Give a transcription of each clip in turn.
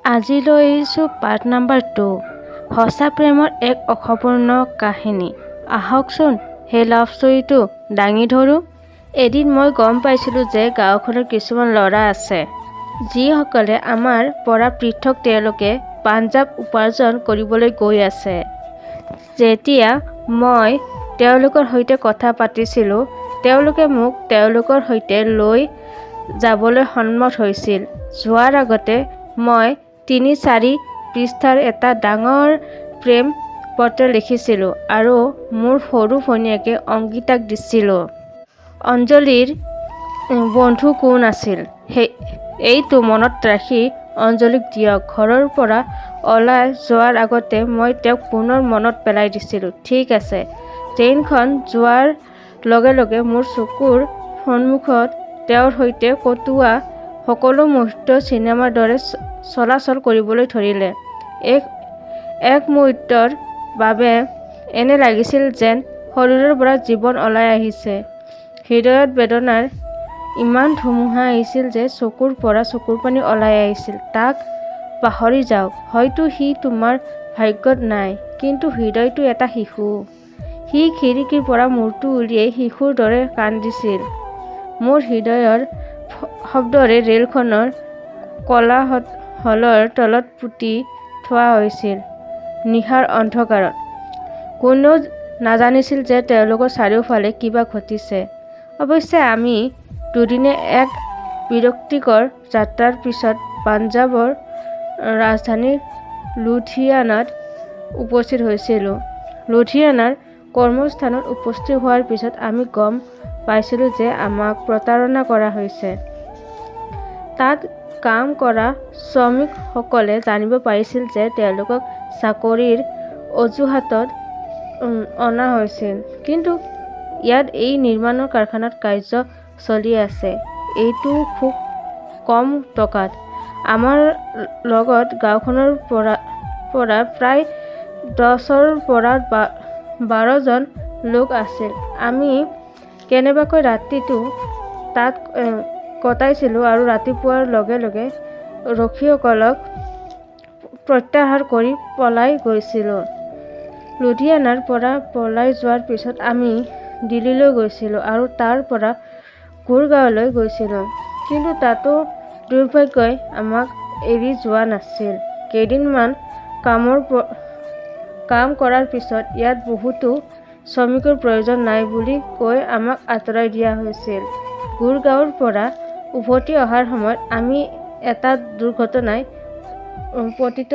আজি লৈ আহিছোঁ পাৰ্ট নাম্বাৰ 2, সঁচা প্ৰেমৰ এক অসম্পূৰ্ণ কাহিনী। আহকচোন সেই লাভ ষ্টৰীটো দাঙি ধৰোঁ। এদিন মই গম পাইছিলোঁ যে গাঁওখনত কিছুমান ল'ৰা আছে, যিসকলে আমাৰ পৰা পৃথক। তেওঁলোকে পাঞ্জাৱ উপাৰ্জন কৰিবলৈ গৈ আছে। যেতিয়া মই তেওঁলোকৰ সৈতে কথা পাতিছিলো, তেওঁলোকে মোক তেওঁলোকৰ সৈতে লৈ যাবলৈ সন্মত হৈছিল। যোৱাৰ আগতে মই 3-4 পৃষ্ঠাৰ এটা ডাঙৰ প্ৰেম পত্ৰ লিখিছিলো আৰু মোৰ সৰু ভনীয়েক অংকিতাক দিছিলো। অঞ্জলিৰ বন্ধু কোন আছিল এইটো মনত ৰাখি অঞ্জলিক দিয়ক। ঘৰৰ পৰা ওলাই যোৱাৰ আগতে মই তেওঁক পুনৰ মনত পেলাই দিছিলো। ঠিক আছে। ট্ৰেইনখন যোৱাৰ লগে লগে মোৰ চকুৰ সন্মুখত তেওঁৰ সৈতে কটোৱা সকলো মুহূৰ্ত চিনেমাৰ দৰে চলাচল কৰিবলৈ ধৰিলে। এক মুহূৰ্তৰ বাবে এনে লাগিছিল যেন শৰীৰৰ পৰা জীৱন ওলাই আহিছে। হৃদয়ত বেদনাৰ ইমান ধুমুহা আহিছিল যে চকুৰ পৰা চকুপানী ওলাই আহিছিল। তাক পাহৰি যাওক। হয়তো সি তোমাৰ ভাগ্যত নাই। কিন্তু হৃদয়টো এটা শিশু। সি খিৰিকীৰ পৰা মূৰটো উলিয়াই শিশুৰ দৰে কান্দিছিল। মোৰ হৃদয়ৰ শব্দৰে ৰেলখনৰ কোলাহলৰ তলত পুতি থোৱা হৈছিল। নিশাৰ অন্ধকাৰত। কোনেও নাজানিছিল যে তেওঁলোকৰ চাৰিওফালে কিবা ঘটিছে। অৱশ্যে, আমি দুদিনে এক বিৰক্তিকৰ যাত্ৰাৰ পিছত পঞ্জাৱৰ ৰাজধানী লুধিয়ানাত উপস্থিত হৈছিলো। লুধিয়ানাৰ কৰ্মস্থানত উপস্থিত হোৱাৰ পিছত আমি গম পাইছিলো যে আমাক প্ৰতাৰণা কৰা হৈছে। তাত কাম কৰা শ্ৰমিকসকলে জানিব পাৰিছিল যে তেওঁলোকক চাকৰিৰ অজুহাতত অনা হৈছিল। কিন্তু ইয়াত এই নিৰ্মাণ কাৰখানাত কাৰ্য চলি আছে। এইটোও খুব কম টকাত। আমাৰ লগত গাওঁখনৰ পৰা প্ৰায় 10ৰ পৰা 12 জন লোক আছিল। আমি কেনেবাকৈ ৰাতিটো তাত কটাইছিলো আৰু ৰাতিপুৱাৰ লগে লগে ৰক্ষীসকলক প্ৰত্যাহাৰ কৰি পলাই গৈছিলো। লুধিয়ানাৰ পৰা পলাই যোৱাৰ পিছত আমি দিল্লীলৈ গৈছিলো আৰু তাৰ পৰা গুৰগাঁৱলৈ গৈছিলো। কিন্তু তাতো দুৰ্ভাগ্যই আমাক এৰি যোৱা নাছিল। কেইদিনমান কাম কৰাৰ পিছত ইয়াত বহুতো শ্ৰমিকৰ প্ৰয়োজন নাই বুলি কৈ আমাক আঁতৰাই দিয়া হৈছিল। গুৰগাঁৱৰ পৰা উভতি অহাৰ সময়ত আমি এটা দুৰ্ঘটনাত পতিত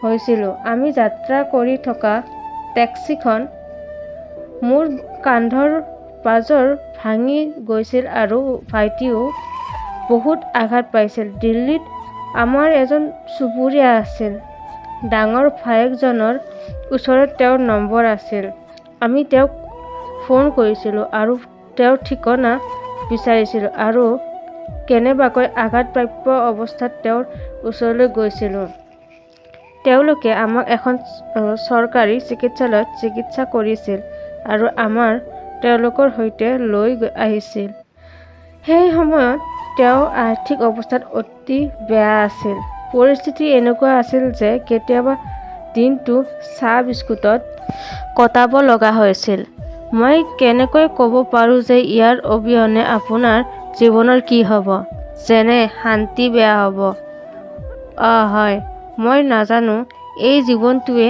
হৈছিলো। আমি যাত্ৰা কৰি থকা টেক্সিখন মোৰ কান্ধৰ পাঁজৰ ভাঙি গৈছিল আৰু ভাইটিও বহুত আঘাত পাইছিল। দিল্লীত আমাৰ এজন চুবুৰীয়া আছিল। ডাঙৰ ভায়েকজনৰ ওচৰত তেওঁৰ নম্বৰ আছিল। আমি তেওঁক ফোন কৰিছিলো আৰু তেওঁৰ ঠিকনা বিচাৰিছিলো আৰু কেনেবাকৈ আঘাতপ্ৰাপ্ত অৱস্থাত তেওঁৰ ওচৰলৈ গৈছিলো। তেওঁলোকে আমাক এখন চৰকাৰী চিকিৎসালয়ত চিকিৎসা কৰিছিল আৰু আমাক তেওঁলোকৰ সৈতে লৈ আহিছিল। সেই সময়ত তেওঁৰ আৰ্থিক অৱস্থা অতি বেয়া আছিল। পৰিস্থিতি এনেকুৱা আছিল যে কেতিয়াবা দিনটো চাহ-বিস্কুটত কটাব লগা হৈছিল। মই কেনেকৈ ক'ব পাৰোঁ যে ইয়াৰ অবিহনে আপোনাৰ জীৱনৰ কি হ'ব? যেনে শান্তি বেয়া হ'ব। অহ হয়, মই নাজানো এই জীৱনটোৱে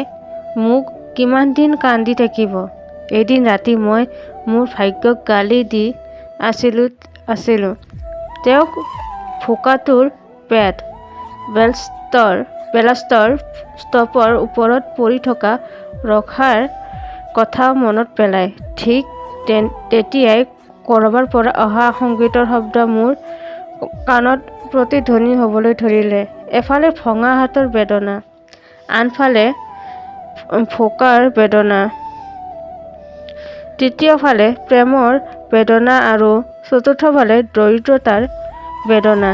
মোক কিমান দিন কান্দি থাকিব। এদিন ৰাতি মই মোৰ ভাগ্যক গালি দি আছিলো। তেওঁক ভোকাতুৰ পেট, বেলাষ্টৰ স্তূপৰ ওপৰত পৰি থকা ৰখাৰ কথা মনত পেলাই। ঠিক তেতিয়াই ক'ৰবাৰ পৰা অহা সংগীতৰ শব্দ মোৰ কাণত প্ৰতিধ্বনি হ'বলৈ ধৰিলে। এফালে ভঙা হাতৰ বেদনা, আনফালে ভোকৰ বেদনা, তৃতীয়ফালে প্ৰেমৰ বেদনা আৰু চতুৰ্থফালে দৰিদ্ৰতাৰ বেদনা।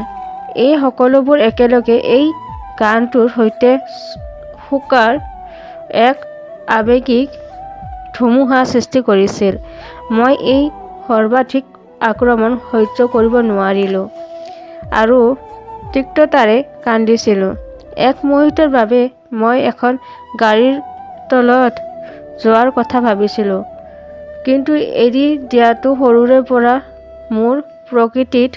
এই সকলোবোৰ একেলগে এই গানটোৰ সৈতে শোকৰ এক আৱেগিক ধুমুহা সৃষ্টি কৰিছিল। মই এই সৰ্বাধিক আক্ৰমণ সহ্য কৰিব নোৱাৰিলো আৰু তিক্ততাৰে কান্দিছিলো। এক মুহূৰ্তৰ বাবে মই এখন গাড়ীৰ তলত যোৱাৰ কথা ভাবিছিলোঁ। কিন্তু এৰি দিয়াটো সৰুৰে পৰা মোৰ প্ৰকৃতিত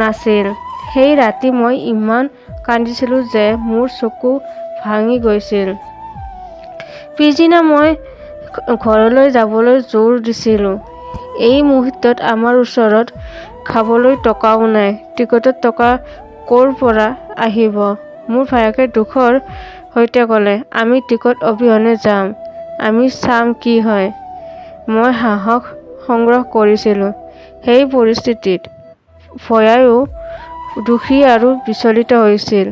নাছিল। সেই ৰাতি মই ইমান কান্দিছিলো যে মোৰ চকু ভাঙি গৈছিল। পিছদিনা মই ঘৰলৈ যাবলৈ জোৰ দিছিলোঁ। এই মুহূৰ্তত আমাৰ ওচৰত খাবলৈ টকাও নাই। টিকটৰ টকা ক'ৰ পৰা আহিব? মোৰ ভায়েকে দুখৰ সৈতে ক'লে, আমি টিকট অবিহনে যাম। আমি চাম কি হয়। মই সাহস সংগ্ৰহ কৰিছিলো। সেই পৰিস্থিতিত ভৈয়াইও দুখী আৰু বিচলিত হৈছিল।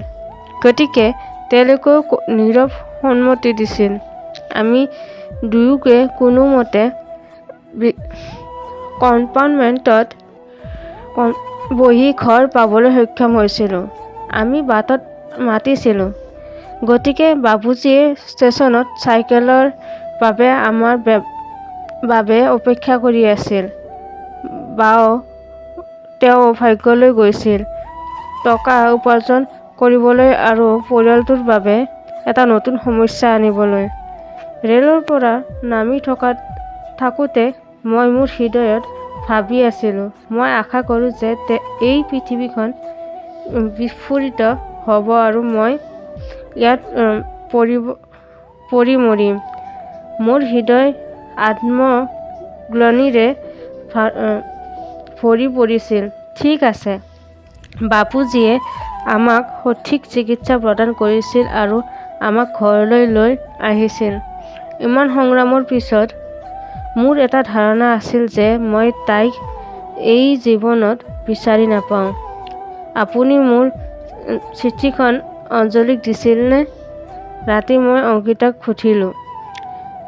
গতিকে তেওঁলোকেও নীৰৱ সন্মতি দিছিল। আমি দুয়োকে কোনোমতে কম্পাৰ্টমেণ্টত বহি ঘৰ পাবলৈ সক্ষম হৈছিলো। আমি বাটত মাতিছিলো। গতিকে বাবুজীয়ে ষ্টেচনত চাইকেলৰ বাবে আমাৰ বাবে অপেক্ষা কৰি আছিল। বাও তেওঁ ভাগ্যলৈ গৈছিল, টকা উপাৰ্জন কৰিবলৈ আৰু পৰিয়ালটোৰ বাবে এটা নতুন সমস্যা আনিবলৈ। ৰেলৰ পৰা নামি থাকোঁতে মই মোৰ হৃদয়ত ভাবি আছিলো, মই আশা কৰোঁ যে এই পৃথিৱীখন বিস্ফোৰিত হ'ব আৰু মই ইয়াত পৰি মৰিম। মোৰ হৃদয় আত্মগ্লানিৰে ভৰি পৰিছিল। ঠিক আছে। বাপুজীয়ে আমাক সঠিক চিকিৎসা প্ৰদান কৰিছিল আৰু আমাক ঘৰলৈ লৈ আহিছিল। ইমান সংগ্ৰামৰ পিছত মোৰ এটা ধাৰণা আছিল যে মই তাইক এই জীৱনত বিচাৰি নাপাওঁ। আপুনি মোৰ চিঠিখন অঞ্জলীক দিছিলনে? ৰাতি মই অংকিতাক সুধিলোঁ।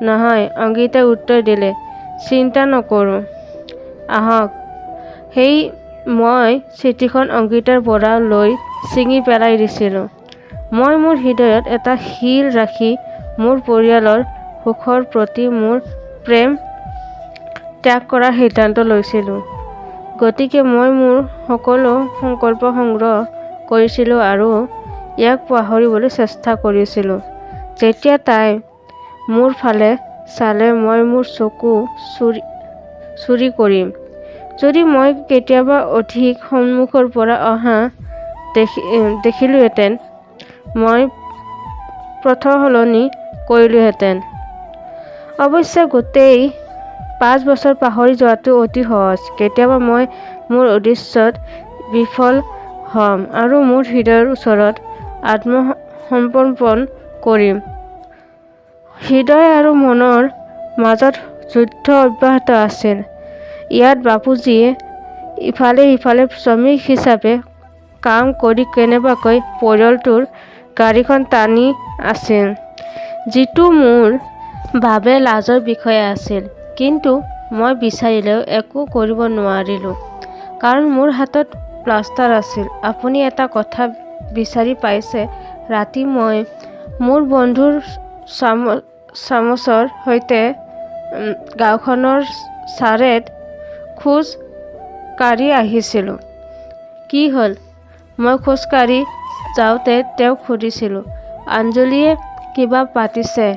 নহয়, অংকিতাই উত্তৰ দিলে, চিন্তা নকৰোঁ। আহক। সেই মই চিঠিখন অংকিতাৰ পৰা লৈ ছিঙি পেলাই দিছিলোঁ। মই মোৰ হৃদয়ত এটা শিল ৰাখি মোৰ পৰিয়ালৰ সুখৰ প্ৰতি মোৰ প্ৰেম ত্যাগ কৰাৰ সিদ্ধান্ত লৈছিলোঁ। গতিকে মই মোৰ সকলো সংকল্প সংগ্ৰহ কৰিছিলোঁ আৰু ইয়াক পাহৰিবলৈ চেষ্টা কৰিছিলোঁ। যেতিয়া তাই মোৰ ফালে চালে মই মোৰ চকু চুৰি কৰিম। যদি মই কেতিয়াবা অধিক সন্মুখৰ পৰা অহা দেখিলোহেঁতেন, মই পথ সলনি কৰিলোহেঁতেন। অৱশ্যে গোটেই 5 বছৰ পাহৰি যোৱাটো অতি সহজ। কেতিয়াবা মই মোৰ উদ্দেশ্যত বিফল হ'ম আৰু মোৰ হৃদয়ৰ ওচৰত আত্মসমৰ্পণ কৰিম। হৃদয় আৰু মনৰ মাজত যুদ্ধ অব্যাহত আছিল। ইয়াত বাপুজীয়ে ইফালে সিফালে শ্ৰমিক হিচাপে কাম কৰি কেনেবাকৈ পৰিয়ালটোৰ গাড়ীখন টানি আছিল, যিটো মোৰ বাবে লাজৰ বিষয় আছিল। কিন্তু মই বিচাৰিলেও একো কৰিব নোৱাৰিলোঁ, কাৰণ মোৰ হাতত প্লাষ্টাৰ আছিল। আপুনি এটা কথা বিচাৰি পাইছে। ৰাতি মই মোৰ বন্ধু চামছৰ সৈতে গাওঁখনৰ চাৰেত খোজ কাঢ়ি আহিছিলোঁ। কি হ'ল? মই খোজ কাঢ়ি যাওঁতে তেওঁক সুধিছিলোঁ। আঞ্জলিয়ে কিবা পাতিছে।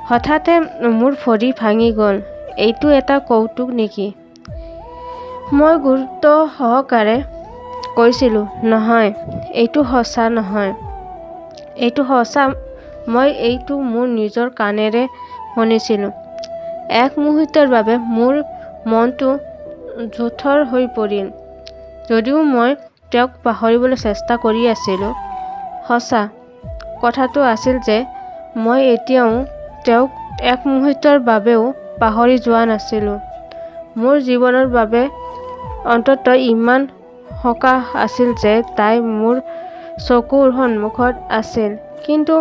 হঠাতে মোৰ ভৰি ভাঙি গ'ল। এইটো এটা কৌতুক নেকি? মই গুৰুত্বসহকাৰে কৈছিলোঁ, নহয়, এইটো সঁচা নহয়। এইটো সঁচা। মই এইটো মোৰ নিজৰ কাণেৰে শুনিছিলোঁ। এক মুহূৰ্তৰ বাবে মোৰ মনটো জোঁথৰ হৈ পৰিল। যদিও মই তেওঁক পাহৰিবলৈ চেষ্টা কৰি আছিলোঁ, সঁচা কথাটো আছিল যে মই এতিয়াও তেওঁক এক মুহূৰ্তৰ বাবেও পাহৰি যোৱা নাছিলোঁ। মোৰ জীৱনৰ বাবে অন্ততঃ ইমান সকাহ আছিল যে তাই মোৰ চকুৰ সন্মুখত আছিল। কিন্তু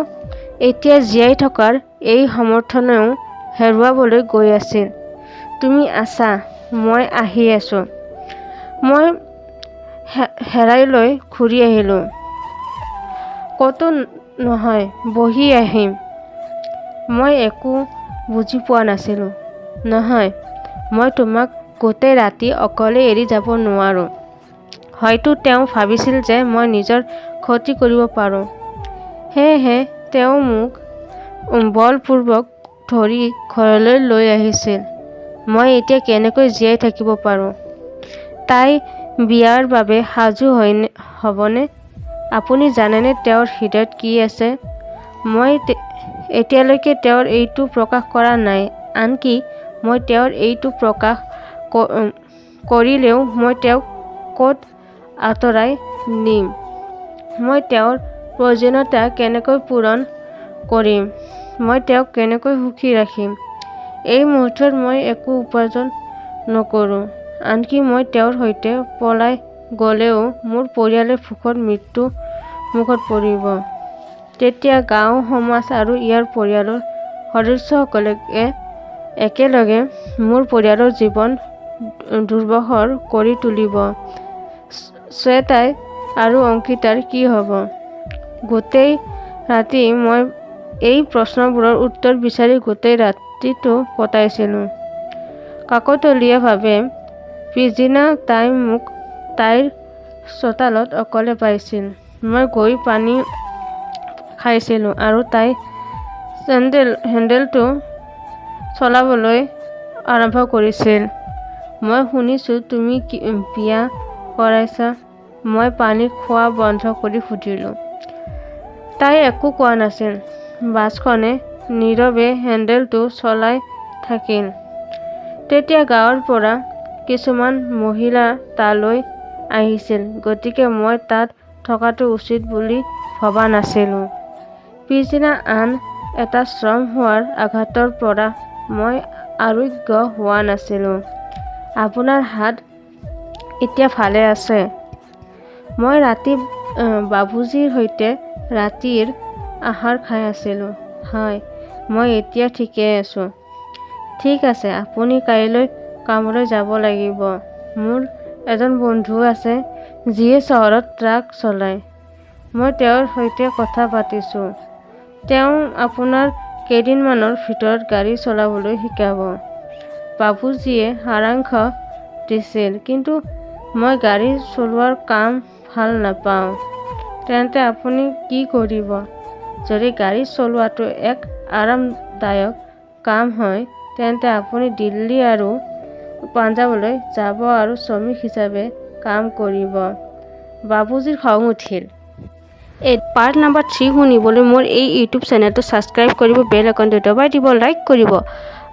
এতিয়া জীয়াই থকাৰ এই সমৰ্থনেও হেৰুৱাবলৈ গৈ আছিল। তুমি আছা, মই আহি আছোঁ। মই হেৰাইলৈ ঘূৰি আহিলোঁ। ক'তো নহয়, বহি আহিম। মই একো বুজি পোৱা নাছিলোঁ। নহয়, মই তোমাক গোটেই ৰাতি অকলে এৰি যাব নোৱাৰোঁ। হয়তো তেওঁ ভাবিছিল যে মই নিজৰ ক্ষতি কৰিব পাৰোঁ। সেয়েহে তেওঁ মোক বলপূৰ্বক ধৰি ঘৰলৈ লৈ আহিছিল। মই এতিয়া কেনেকৈ জীয়াই থাকিব পাৰোঁ? তাই বিয়াৰ বাবে সাজু হ'বনে? আপুনি জানেনে তেওঁৰ হৃদয়ত কি আছে? মই এতিয়ালৈকে তেওঁৰ এইটো প্ৰকাশ কৰা নাই। আনকি মই তেওঁৰ এইটো প্ৰকাশ কৰিলেও মই তেওঁক ক'ত আঁতৰাই নিম? মই তেওঁৰ প্ৰয়োজনীয়তা কেনেকৈ পূৰণ কৰিম? মই তেওঁক কেনেকৈ সুখী ৰাখিম? এই মুহূৰ্তত মই একো উপাৰ্জন নকৰো। আনকি মই তেওঁৰ সৈতে পলাই গ'লেও মোৰ পৰিয়ালে ভোকত মৃত্যুৰ মুখত পৰিব। তেতিয়া গাঁও সমাজ আৰু ইয়াৰ পৰিয়ালৰ সদস্যসকলে একেলগে মোৰ পৰিয়ালৰ জীৱন দুৰ্বিষহ কৰি তুলিব। শ্বেতা আৰু অংকিতাৰ কি হ'ব? গোটেই ৰাতি মই এই প্ৰশ্নবোৰৰ উত্তৰ বিচাৰি গোটেই ৰাতিটো কটাইছিলো। কাকতলীয়াভাৱে, পিছদিনা তাই মোক তাইৰ চোতালত অকলে পাইছিল। মই গৈ পানী খাইছিলো আৰু তাই হেণ্ডেলটো চলাবলৈ আৰম্ভ কৰিছিল। মই শুনিছোঁ তুমি বিয়া কৰাইছা, মই পানী খোৱা বন্ধ কৰি সুধিলো। তাই একো কোৱা নাছিল। বাছখনে নীৰৱে হেণ্ডেলটো চলাই থাকিল। তেতিয়া গাঁৱৰ পৰা কিছুমান মহিলা তালৈ আহিছিল, গতিকে মই তাত থকাটো উচিত বুলি ভবা নাছিলো। পিছদিনা আন এটা শ্ৰম হোৱাৰ আঘাতৰ পৰা মই আৰোগ্য হোৱা নাছিলো। আপোনাৰ হাত এতিয়া ভালে আছে? মই ৰাতি বাবুজীৰ সৈতে ৰাতিৰ আহাৰ খাই আছিলো। হয়, মই এতিয়া ঠিকেই আছো। ঠিক আছে, আপুনি কাইলৈ কামলৈ যাব লাগিব। মোৰ এজন বন্ধু আছে যিয়ে চহৰত ট্ৰাক চলায়। মই তেওঁৰ সৈতে কথা পাতিছো। তেওঁ আপোনাক কেইদিনমানৰ ভিতৰত গাড়ী চলাবলৈ শিকাব। বাবুজীয়ে সাৰাংশ দিছিল, কিন্তু মই গাড়ী চলোৱাৰ কাম ভাল নাপাওঁ। তেন্তে আপুনি কি কৰিব? যদি গাড়ী চলোৱাটো এক আৰামদায়ক কাম হয়, তেন্তে আপুনি দিল্লী আৰু পঞ্জাৱলৈ যাব আৰু শ্ৰমিক হিচাপে কাম কৰিব। বাবুজীৰ খং উঠিল। এই পাৰ্ট নাম্বাৰ 3 শুনিবলৈ মোৰ এই ইউটিউব চেনেলটো ছাবস্ক্ৰাইব কৰিব, বেল আইকনটো দবাই দিব, লাইক কৰিব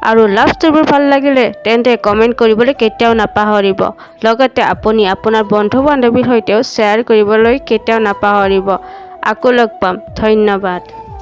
আৰু লাভ ষ্টৰীবোৰ ভাল লাগিলে তেন্তে কমেণ্ট কৰিবলৈ কেতিয়াও নাপাহৰিব। লগতে আপুনি আপোনাৰ বন্ধু বান্ধৱীৰ সৈতেও শ্বেয়াৰ কৰিবলৈ কেতিয়াও নাপাহৰিব। আকৌ লগ পাম, ধন্যবাদ।